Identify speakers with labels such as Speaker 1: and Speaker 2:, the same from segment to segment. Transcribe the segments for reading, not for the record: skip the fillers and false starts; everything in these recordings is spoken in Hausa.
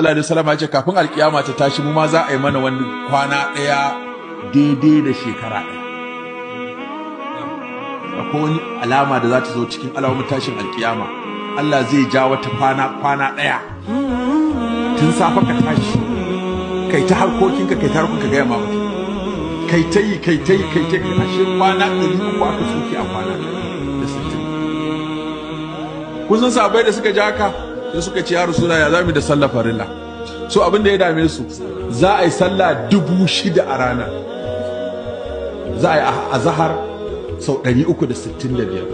Speaker 1: Sallallahu alaihi wasallam ya ce kafin alkiyama ta tashi, mu ma za a yi mana wani kwana ɗaya daidai da shekara ɗaya. Akwai wani alama da za ta zo cikin alamomin tashin alkiyama. Allah zai ja wata kwana, kwana ɗaya. Tun safe ka tashi, kai ta harkokinka, kai ta harkokinka, gaya ma mutum, kai ta yi, kai ta yi, kai ta yi, ashe kwana 300 aka tsuke a kwana da 60. Kun san sahabbai da suka ja haka, sai suka ce, "Ya Rasulullah, ya zamu da sallah farilla?" So abin da ya dame su, za a yi sallah 6,000 a rana. Za a yi azahar sau 365,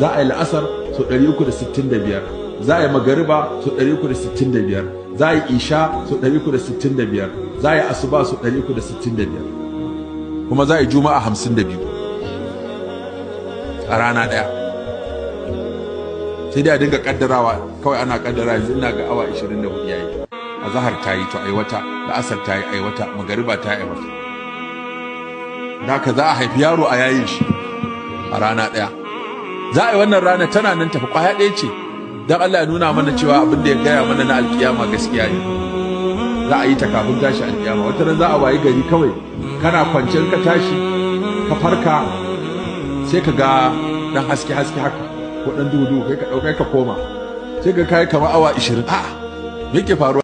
Speaker 1: za a yi la'asar sau 365, za a yi magariba sau 365, za a yi isha sau 365, za a yi asuba sau 365, kuma za a yi juma'a 52 a rana ɗaya. Sai dai a dinga kaddarawa kawai, ana kaddara, yanzu ina ga awa 24 yayi, azahar ta yi, to ai wata, la'asar ta yi, ai wata, magariba ta yi, ai wata. Da ka za a haifi yaro a yayin shi a rana ɗaya. Za a yi wannan rana, tana nan tafi, kwaya ɗaya ce, don Allah ya nuna mana cewa abin da ya gaya mana na alkiyama gaskiya ne. Za a yi ta kafin tashi alkiyama. Wata ran za a wayi gari kawai kana kwanciyar, ka tashi ka farka, sai ka ga dan haske haske haka ko dan duhu duhu, kai ka ɗauka ka koma, sai ka kai kamar awa 20. A'a, me yake faruwa?